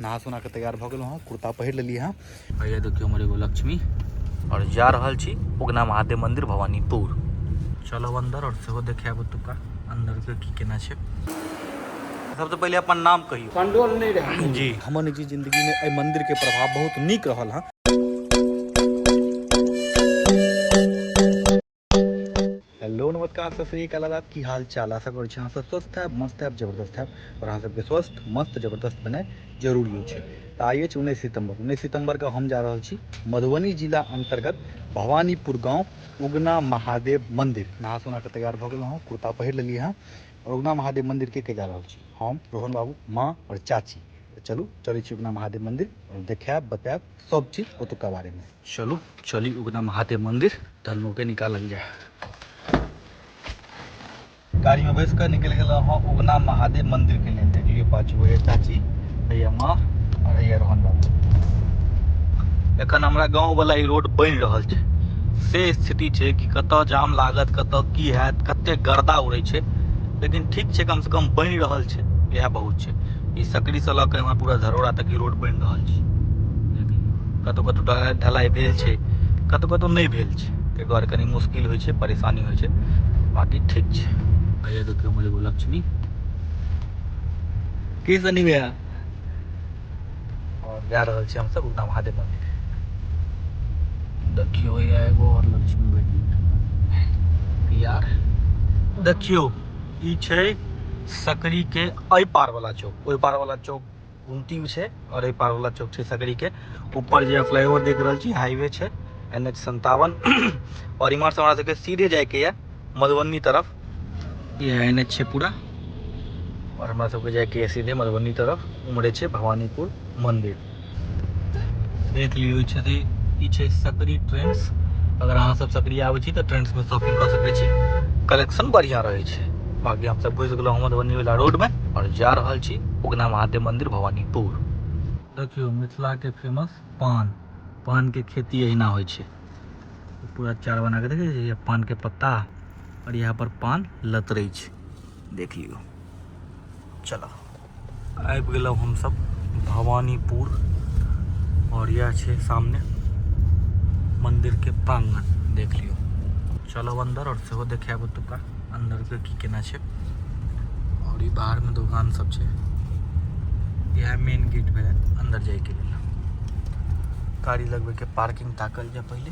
नहा सोना के तैयार भऽ गेलहुँ हँ, कुर्ता पहिर लेलियै हँ। भैया देखियौ हमर एगो लक्ष्मी। और जा रहल छी उगना महादेव मंदिर भवानीपुर। चलब अंदर और सेहो देखायब ओतुका अंदर के की केना छै। सबसे पहिले अपन नाम कहियौ। पंडोल नहि रहै जी। हमर निजी जिंदगी में एहि मंदिर के प्रभाव बहुत नीक रहल हँ। हेलो नमस्कार सत श्री अकाल आदाब, की हाल चाल? आशा करै छी अहाँ सब स्वस्थ हैब, मस्त हैब, जबरदस्त हैब। और अहाँ सबके स्वस्थ मस्त जबरदस्त बनाए जरूरी छै। तऽ आइ अछि 19 सितम्बर। 19 सितम्बर के हम जा रहल छी मधुबनी जिला अंतर्गत भवानीपुर गाँव उगना महादेव मंदिर। नहा सोना के तैयार भऽ गेलहुँ हँ, कुर्ता पहिर लेलियै हँ और उगना महादेव मंदिर के जा रहल छी हम, रोहन बाबू, माँ और चाची। तऽ चलू चलै छी उगना महादेव मंदिर और देखायब बतायब सब चीज ओतुका बारे में। चलू चली उगना महादेव मंदिर, धर्मो के निकालल जाय। गाड़ी में बैस कर निकल गेल हूँ उगना महादेव मंदिर के लिए। देखिए पाछू भैया चाची, भैया माँ और भैया रोहन बाबू। एखन हमरा गाँव वाला ई रोड बनि रहल छै, से स्थिति छै कि कतऽ जाम लागत, कतऽ की हैत, कते गर्दा उड़ै छै, लेकिन ठीक छै, कम से कम बनि रहल छै, इएह बहुत छै। ई सकरी से लऽ के हमरा पूरा धरोड़ा तक ई रोड बनि रहल छै। कतौ कतौ ढलाई भेल छै, कतौ कतौ नहि भेल छै, ताहि दुआरे कनि मुश्किल होइ छै, परेशानी होइ छै, बाकी ठीक छै। भैया देखियौ हमर एगो लक्ष्मी की सनी भैया। और जा रहल छी हमसब उगना महादेव मंदिर। देखियौ भैया एगो और लक्ष्मी बैठ यार। देखियौ ई छै सकरी के एहि पार वाला चौक, ओहि पार वाला चौक गुमती छै और एहि पार वाला चौक छै सकरी के ऊपर। जे फ्लाईओवर देख रहल छी हाईवे छै एन एच 57 और इम्हर से हमरा सबके सीधे जायके ये मधुबनी तरफ। ये एन एच छै पूरा और हमरा सबके जायके ये सीधे मधुबनी तरफ। उम्हरे छै भवानीपुर मंदिर। देख लियौ ई छै सकरी ट्रेंड्स। अगर अहाँ सब सकरी आबै छी तऽ ट्रेंड्स में शॉपिंग कऽ सकै छी, कलेक्शन बढ़िया रहै छै। बाकी हम सब घुसि गेलहुँ मधुबनी वाला रोड में और जा रहल छी उगना महादेव मंदिर भवानीपुर। देखियौ मिथिला के फेमस पान, पान के खेती एहिना होइ छै। पूरा चार बना के देखै छियै पान के पत्ता और यहाँ पर पान लतरै छै, देख लियौ। चलो आबि गेलहुँ हमसब भवानीपुर और यह छै सामने मंदिर के प्रांगण, देख लियौ। चलब अंदर और सेहो देखायब ओतुका अंदर के की केना छै। और ई बाहर में दुकान सब छै, यह मेन गेट भेलै अंदर जाय के लेल। गाड़ी लगबै के पार्किंग ताकल जाय पहिले।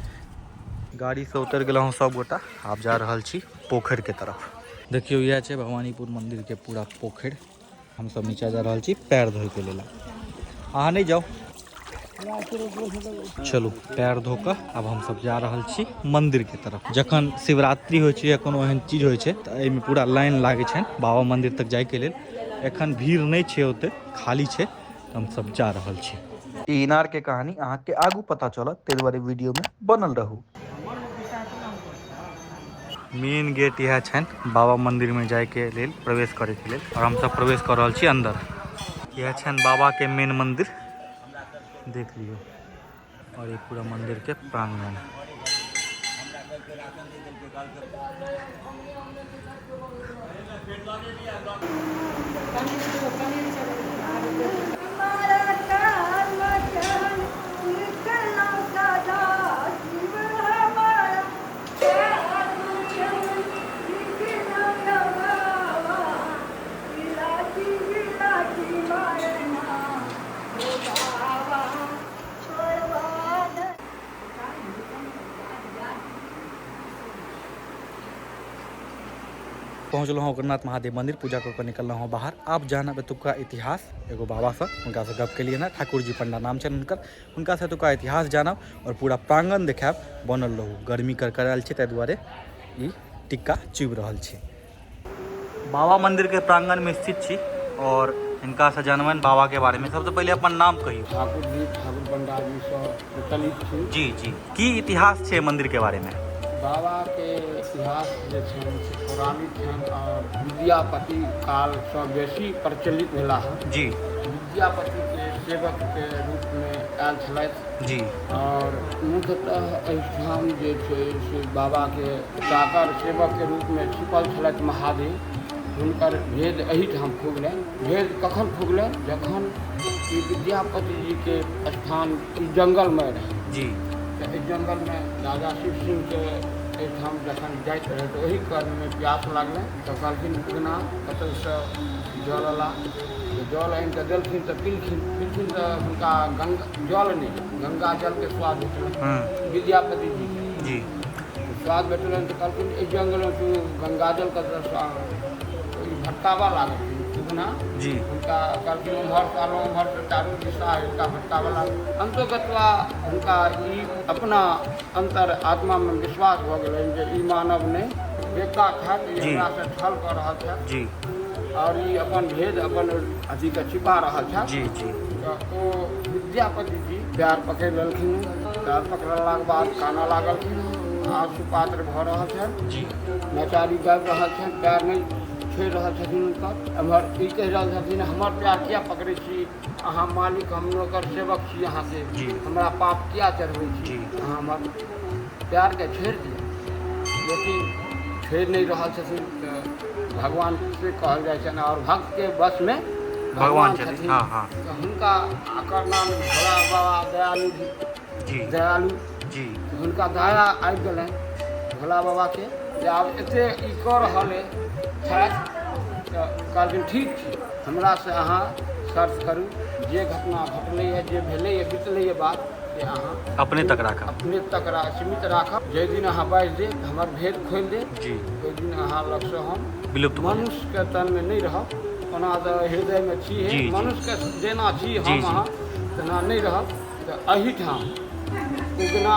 गाड़ी से उतर गेलहुँ सब गोटा, आब जा रहल छी पोखरि के तरफ। देखियौ यह छै भवानीपुर मंदिर के पूरा पोखरि। हम सब नीचा जा रहल छी पैर धोए के लेल। अहाँ नहीं जाओ, चलू पैर धो कऽ आब हम सब जा रहल छी मंदिर के तरफ। जखन शिवरात्रि होइ छै या कोनो एहन चीज होइ छै तऽ एहिमे पूरा लाइन लागै छै बाबा मंदिर तक जाय के लेल। एखन भीड़ नहि छै, ओते खाली छै, तऽ हम सब जा रहल छी। ई इनार के कहानी अहाँ के आगू पता चलत, ताहि दुआरे वीडियो में बनल रहू। मेन गेट इएह छनि बाबा मंदिर में जाय के लेल, प्रवेश करे के लेल। और हम सब प्रवेश कर रहल छी अंदर। इएह छनि बाबा के मेन मंदिर, देख लियौ। और ये पूरा मंदिर के प्रांगण। पहुँचलहुँ हँ उग्रनाथ महादेव मंदिर, पूजा कऽ कऽ निकललहुँ हँ बाहर। आब जानब एतुका इतिहास एगो बाबासँ, हुनकासँ गप केलियै हँ, ठाकुर जी पंडा नाम छनि हुनकर। हुनकासँ एतुका इतिहास जानब और पूरा प्रांगण देखायब। बनल रहू, गर्मी करकरायल छै ताहि दुआरे ई टिक्का चुबि रहल छै। बाबा मंदिर के प्रांगण में स्थित छी और इनका से जानबनि बाबा के बारे में। सबसे पहले अपन नाम कहियौ। ठाकुर जी, ठाकुर पंडा जी सँ प्रचलित छी। जी जी, की इतिहास छै मंदिर के बारे में? बाबा के इतिहास जे छनि से पौराणिक छनि और विद्यापति काल सँ बेसी प्रचलित भेला हँ। जी। विद्यापति के सेवक के रूप में आयल छलथि। जी। और मुख्यतः एहिठाम जे छै से बाबा के चाकर सेवक के रूप में छिपल छलथि महादेव। हुनकर भेद एहिठाम फुगलनि। भेद कखन फुगलनि? जखन ई विद्यापति जीके स्थान ई जंगलमे रहै। तऽ एहि जंगलमे राजा शिव सिंहके एहिठाम जखन जाइत रहै तऽ ओहि क्रममे प्यास लागलनि तऽ कहलखिन उगना कतहुसँ जल ला। तऽ जल आनि कऽ देलखिन तऽ पीलखिन। पीलखिन तऽ हुनका गंगा जल नहि, गंगा जलके स्वाद भेटलनि विद्यापति जीके। स्वाद भेटलनि तऽ कहलखिन एहि जंगलमे तू गंगाजल कतऽसँ आनल? ई भटकाबऽ लागलखिन उगना। हुनका कहलखिन ओम्हर आनो ओम्हर, चारू दिशा हिनका भटकाबऽ लागल। अन्तोगत्वा हुनका ई अपना अन्तर आत्मामे विश्वास भऽ गेलनि जे ई मानव नहि, देवता छथि, ई हमरासँ छल कऽ रहल छथि आओर ई अपन भेद अपन अथीके छिपा रहल छथि। जी जी तऽ ओ विद्यापति जी पैर पकड़ि लेलखिन। पैर पकड़लाके बाद कानऽ लागलखिन, आशुपात्र भऽ रहल छनि। नचारी गाबि रहल छनि, पैर नहि छोड़ि रहल छथिन हुनकर। एम्हर ई कहि रहल छथिन हमर पैर किया पकड़ै छी अहाँ मालिक, हम नौकर सेवक छी अहाँके, हमरा पाप किया चढ़बै छी, अहाँ हमर पैरके छोड़ि दिअ। लेकिन छोड़ि नहि रहल छथिन। तऽ भगवान से कहल जाइ छनि आओर भक्तके वशमे भगवान छथिन। हँ हँ तऽ हुनका एकर नाम भोला बाबा दयालु जी दयालु हुनका दया आबि गेलनि भोला बाबाके जे आब एतेक ई कऽ रहल छथि। तऽ कहलखिन ठीक छै, हमरासँ अहाँ शर्त करू, जे घटना घटलैए, जे भेलैए, बितलैए बात, से अहाँ अपने तक राखब, अपने तक सीमित राखब। जाहि दिन अहाँ बाजि देब, हमर भेद खोलि देब, ओहि दिन अहाँ लगसँ हम विलुप्त मनुष्यके तनमे नहि रहब। ओना तऽ हृदयमे छी, हे मनुष्यके जेना छी हम अहाँ तेना नहि रहब। तऽ एहिठाम उगना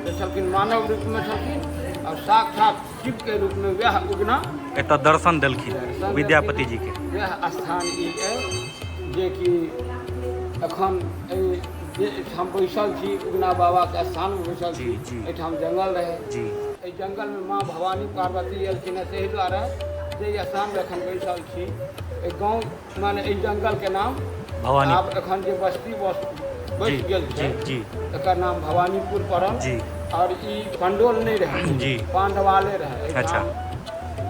जे छलखिन मानव रूपमे छलखिन आओर साक्षात शिवके रूपमे वएह उगना एतऽ दर्शन देलखिन विद्यापति जीके। वएह स्थान ई अइ जेकि एखन एहि जे एहिठाम बैसल छी, उगना बाबाके स्थानमे बैसल छी, एहिठाम जंगल रहै। एहि जंगलमे माँ भवानी पार्वती एलखिन हँ, ताहि दुआरे जे स्थानमे एखन बैसल छी एहि गाँव माने एहि जंगलके नाम भवानी। आब एखन जे बस्ती बसि गेल छै एकर नाम भवानीपुर पड़ल। आओर ई पंडौल नहि रहै, पांडवाले रहै।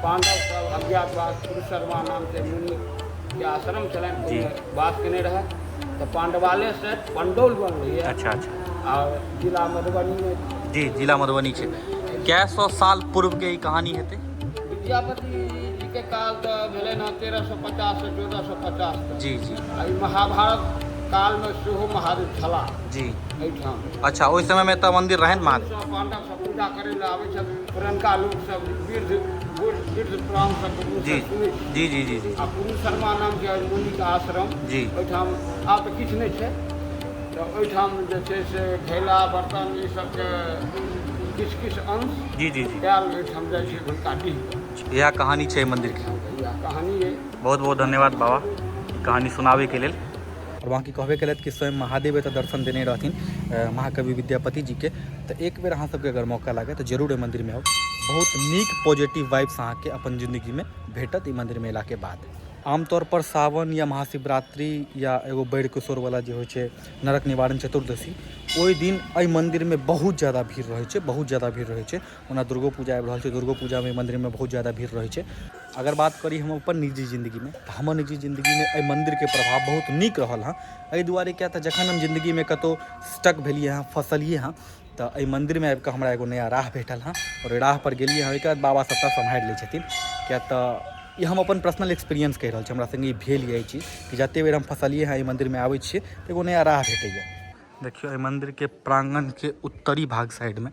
पांडव सब अज्ञातवास पुरुष शर्मा नामके मुनिके आश्रम छलनि, ओहिमे वास केने रहै। तऽ पांडवाले से पंडौल बनलैए। अच्छा अच्छा। आओर जिला मधुबनीमे। जी, जिला मधुबनी छै। कै सौ साल पूर्वके ई कहानी हेतै? विद्यापति जीके काल तऽ भेलनि हँ 1350 से 1450 तक। जी जी। आ ई महाभारत कालमे सेहो महादेव छलाह एहिठाम। अच्छा, ओहि समयमे तऽ मन्दिर रहनि महादेव? सब पांडव सब पूजा करै लए आबै छथिन, पुरनका लोक सब, वृद्ध वृद्ध पुरान सब सुनै। जी जी जी जी आ पुरुष शर्मा नामके मुनिके आश्रम ओहिठाम आब तऽ किछु नहि छै। तऽ ओहिठाम जे छै से घैला बर्तन ई सबके किछु किछु अंश जी जी जी आयल ओहिठाम जाइ छै हुनका डीह। इएह कहानी छै मन्दिरके। इएह कहानी अइ। बहुत बहुत धन्यवाद बाबा कहानी सुनाबैके लेल। आओर बाँकी कहबे केलथि कि स्वयं महादेव एतऽ दर्शन देने रहथिन महाकवि विद्यापति जीके। तऽ एक बेर अहाँ सबके अगर मौका लागै तऽ जरूर एहि मन्दिरमे आउ। बहुत नीक पॉजिटिव वाइब्स अहाँके अपन जिन्दगीमे भेटत ई मन्दिरमे अयलाके बाद। आमतौर पर सावन या महाशिवरात्रि या एगो बड़किशोरवला जे होइ छै नरक निवारण चतुर्दशी, ओहि दिन एहि मन्दिरमे बहुत ज्यादा भीड़ रहै छै, बहुत ज्यादा भीड़ रहै छै। ओना दुर्गो पूजा आबि रहल छै, दुर्गो पूजामे मन्दिरमे बहुत ज्यादा भीड़ रहै छै। अगर बात करी हम अपन निजी जिन्दगीमे तऽ हमर निजी जिन्दगीमे एहि मन्दिरके प्रभाव बहुत नीक रहल हँ। एहि दुआरे किया तऽ जखन हम जिन्दगीमे कतहु स्टक भेलियै हँ, फँसलियै हँ, तऽ एहि मन्दिरमे आबिकऽ हमरा एगो नया राह भेटल हँ आओर ओहि राहपर गेलियै हँ। ओहिके बाद बाबा सभटा सम्हारि लै छथिन। किया तऽ ई हम अपन पर्सनल एक्सपीरियंस कहि रहल छी, हमरा सङ्गे ई भेल यऽ ई चीज कि जतेक बेर हम फँसलियै हँ एहि मन्दिरमे आबै छियै तऽ एगो नया राह भेटैए। देखियौ एहि मन्दिरके प्राङ्गणके उत्तरी भाग साइडमे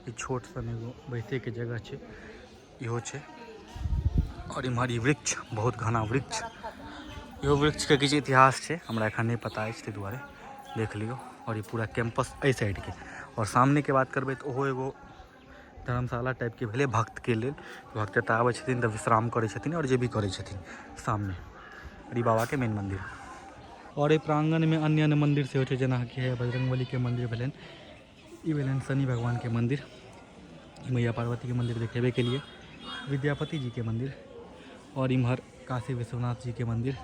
ई छोट सन एगो बैसैके जगह छै, इहो छै। आओर इम्हर ई वृक्ष, बहुत घना वृक्ष, इहो वृक्षके किछु इतिहास छै, हमरा एखन नहि पता अछि, ताहि दुआरे देख लियौ। आओर ई पूरा कैंपस एहि साइडके। आओर सामनेके बात करबै तऽ ओहो एगो धर्मशाला टाइपके भेलै भक्तके लेल। भक्त एतऽ आबै छथिन तऽ विश्राम करै छथिन आओर जे भी करै छथिन सामने। आओर ई बाबाके मेन मन्दिर। आओर एहि प्राङ्गणमे अन्य अन्य मन्दिर सेहो छै, जेनाकि है बजरङ्गबलीके मन्दिर भेलनि, ई भेलनि शनि भगवानके मन्दिर, मैया पार्वतीके मन्दिर देखेबे के लिए, विद्यापति जीके मन्दिर, आओर इम्हर काशी विश्वनाथ जीके मन्दिर,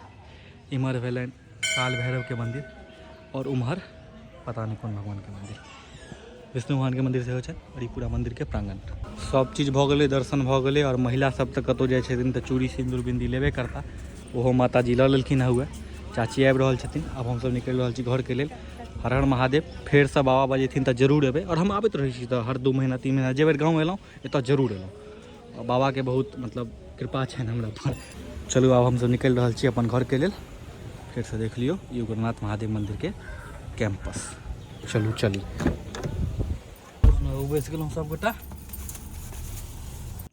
इम्हर भेलनि काल भैरवके मन्दिर, आओर उम्हर पता नहि कोन भगवानके मन्दिर। विष्णु भगवानके मन्दिर सेहो छै। आओर ई पूरा मन्दिरके प्राङ्गण। सब चीज भऽ गेलै, दर्शन भऽ गेलै। आओर महिला सब तऽ कतहु जाइ छथिन तऽ चूड़ी सिन्दूर बिन्दी लेबे करता, ओहो माताजी लऽ लेलखिन हँ। हुए चाची आबि रहल छथिन। आब हमसब निकलि रहल छी घरके लेल। हर हर महादेव। फेरसँ बाबा बजेथिन तऽ जरूर एबै। आओर हम आबैत रहै छी तऽ हर 2 महीना 3 महीना जे बेर गाँव एलहुँ एतऽ जरूर एलहुँ। आओर बाबाके बहुत मतलब कृपा छनि हमरा पर। चलू आब हमसब निकलि रहल छी अपन घरके लेल। फेरसँ देख लियौ ई उग्रनाथ महादेव मन्दिरके कैंपस। चलू चली बैस गेलहुँ सबगोटा।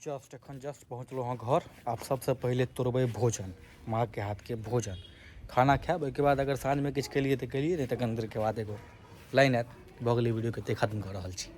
जस्ट एखन जस्ट पहुँचलहुँ हँ घर। आब सबसँ पहिले तोड़बै भोजन, माँके हाथके भोजन, खाना खायब। ओहिके बाद अगर साँझमे किछु केलियै तऽ केलियै, नहि तऽ कनि देरके बाद एगो लाइन आयत। भऽ गेलै, वीडियोके एते खत्म कऽ रहल छी।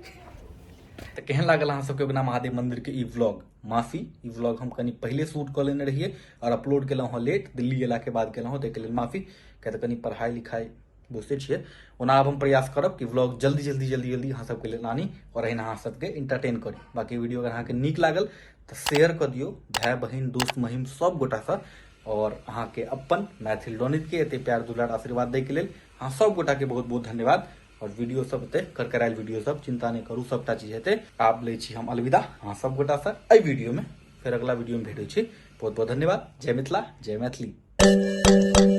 तऽ केहन लागल अहाँ सबके उगना महादेव मन्दिरके ई व्लॉग? माफी, ई व्लॉग हम कनि पहिले शूट कऽ लेने रहियै आओर अपलोड केलहुँ हँ लेट, दिल्ली एलाके बाद केलहुँ हँ, ताहिके लेल माफी। किया तऽ कनि पढ़ाइ लिखाइ बुझिते छियै। ओना आब हम प्रयास करब कि व्लॉग जल्दी जल्दी जल्दी जल्दी अहाँ सबके लेल आनी आओर एहिना अहाँ सबके एंटरटेन करी। बाकी वीडियो अगर अहाँके नीक लागल तऽ शेयर कऽ दियौ भाय बहिन दोस्त महिम सब गोटासँ। आओर अहाँके अपन मैथिल रोनितके एते प्यार दुलार आशीर्वाद दैके लेल अहाँ सब गोटाके बहुत बहुत धन्यवाद। और वीडियो सब हेतै, करकरायल वीडियो सब, चिंता नहीं करू, सबटा चीज हेतै। आब लै छी हम अलविदा अहाँ सब गोटासँ एहि वीडियो में, फेर अगला वीडियो में भेटै छी। बहुत बहुत धन्यवाद। जय मिथिला, जय मैथिली।